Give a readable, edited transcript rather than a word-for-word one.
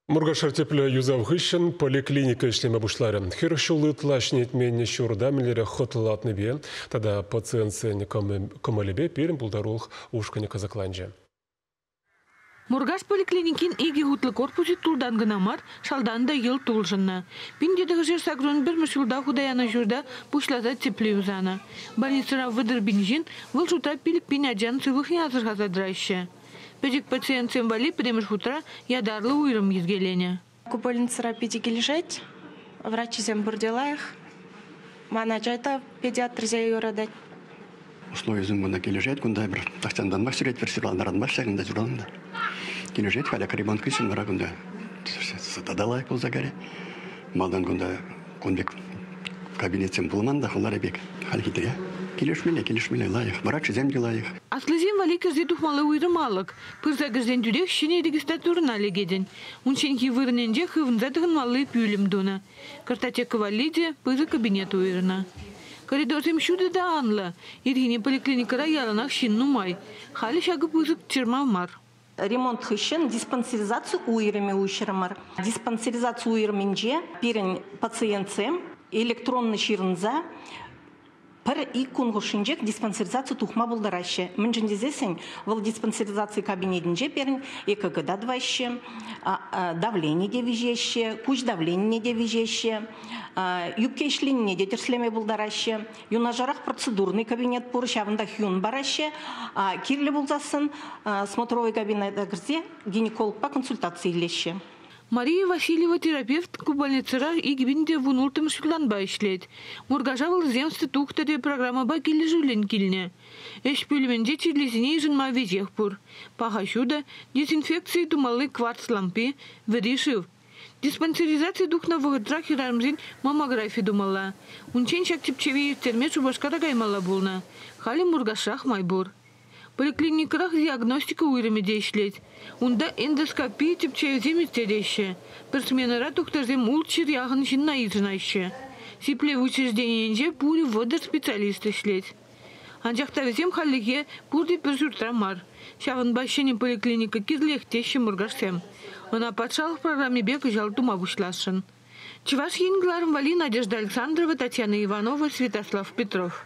Муркашра тӗплӗ юсав хыҫҫӑн поликлиника ӗҫлеме пуҫларӗ. 40 ҫул ытла ҫӗнетмен ҫурта мӗнлерех хӑтлӑлатнипе тата пациентсен кӑмӑлӗпе пирӗн пултарулӑх ушкӑнӗ кӑсӑкланчӗ. Муркаш поликлиникин икӗ хутлӑ корпусӗ тултан кӑна мар, шалтан та йӑлт улшӑннӑ. 1981 ҫулта хута янӑ ҫурта пуҫласа тӗплӗ юсанӑ. Больницӑра 30 пин ҫын, вӑл шутра 5 пин ачан сывлӑхне асӑрхаса тӑраҫҫӗ. Пӗчӗк пациентсем валли пӗрремӗш хутра ятарлӑ уйрӑм йӗркеленӗ. Ку больницӑра питӗ килӗшет. Врачсем пурте лайӑх. Ман ача та педиатрсене юратать. Условисем кунта килӗшет. Кунта эпир тахҫантанпах ҫӳретпӗр, ҫуралнӑранпах ҫакӑнта ҫуралнӑ. Килӗшет. Халӗ ремонт хыҫҫӑн вара кунта тата лайӑх пулса кайрӗ. Малтан кунта кун пек кабинетсем пулман та хулари пек. Хальхи те килӗшмелле, килӗшмелле лайӑх. Врачсем те лайӑх. Аслисем валли кӗрсе тухмалли уйрӑм алӑк. Пырса кӗрсен тӳрех ҫӗнӗ регистратурӑна лекетӗн. Унчченхи вырӑнӗнче хывӑнса тӑхӑнмалли пӳлӗм тунӑ. Картотека валли те пысӑк кабинет уйӑрнӑ. Коридорсем ҫутӑ та анлӑ. Ирхине поликлиникӑра яланах ҫын нумай. Халӗ ҫакӑ пысӑк чӑрмав мар. Ремонт хыҫҫӑн диспансеризаци уйрӑмӗ уҫрӑмӑр. Диспансеризаци уйрӑмӗнче пирӗн пациентсем электронлӑ ҫырӑнса пӗр-ик кун хушшинчех диспансеризаци тухма пултараҫҫӗ. Мӗншӗн тесессӗн вӑл диспансеризаци кабинетӗнче пирӗн ЭКГ та тӑваҫҫӗ, давлени те виҫеҫҫӗ, куҫ давленине те виҫеҫҫӗ, юбке ӗҫленине те тӗрӗслеме пултараҫҫӗ. Юнашарах процедурный кабинет пур, ҫавӑнтах юн параҫҫӗ. Кирлӗ пулсассӑн смотровой кабинета кӗрсе гинекологпа консультаци илеҫҫӗ. Мария Васильева терапевт ку больницӑра 2016 ҫултанпа ӗҫлет. Муркаша вӑл «Земство тухтӑрӗ» программӑпа килӗшӳллӗн килнӗ. Ӗҫ пӳлӗмӗнче чирлисене йышӑнма веҫех пур. Паха ҫутӑ, дезинфекци тумалли кварц лампи, вӗри шыв. Диспансеризаци тухнӑ вӑхӑтра хӗрарӑмсен маммографи тумалла. Унччен ҫак тӗпчеве ирттерме Шупашкара каймалла пулнӑ. Халӗ Муркашрах май пур. Поликлиникӑрах диагностика уйрӑмӗ те ӗҫлет. Унта эндоскопи тӗпчевӗсем ирттереҫҫӗ. Пӗр сменӑра тухтӑрсем 600 яхӑн ҫынна йышӑнаҫҫӗ. Сиплев учрежденийӗнче пурӗ 30 специалист ӗҫлет. Анчах та вӗсем хальлӗхе пурте пӗр ҫуртра мар. Ҫавӑнпа ҫӗнӗ поликлиника кирлех теҫҫӗ муркашсем. Ӑна патшалӑх программипе кӑҫал тума пуҫласшӑн. Чӑваш Ен кӑларӑм валли Надежда Александрова, Татьяна Иванова, Святослав Петров.